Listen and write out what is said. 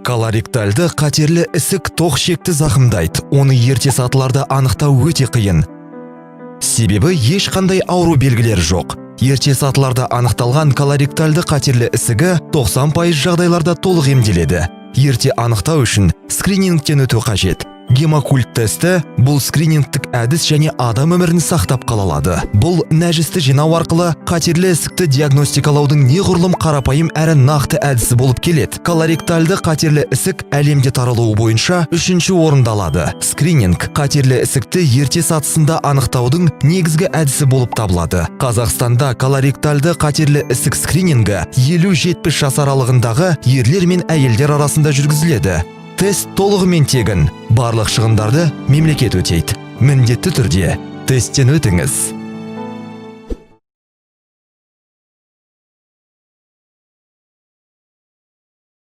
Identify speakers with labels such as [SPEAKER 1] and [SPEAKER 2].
[SPEAKER 1] Колоректальды қатерлі ісік тоқ ішекті зақымдайды. Оны ерте сатыларда анықтау өте қиын. Себебі ешқандай ауру белгілері жоқ. Ерте сатыларда анықталған колоректальды қатерлі ісігі 90% жағдайларда толық емделеді. Ерте анықтау үшін скринингтен өту қажет. Гемокульт тесті – бұл скринингтік әдіс және адам өмірін сақтап қала алады. Бұл нәжісті жинау арқылы қатерлі ісікті диагностикалаудың неғұрлым қарапайым әрі нақты әдісі болып келеді. Колоректальды қатерлі ісік әлемде таралуы бойынша үшінші орынды алады. Скрининг қатерлі ісікті ерте сатысында анықтаудың негізгі әдісі болып табылады. Қазақстанда колоректальды қатерлі ісік скринингі 50-70 жас аралығындағы ерлер мен әйелдер арасында жүргізіледі. Тест толығымен тегін. Барлық шығындарды мемлекет өтейді. Міндетті түрде тесттен өтіңіз.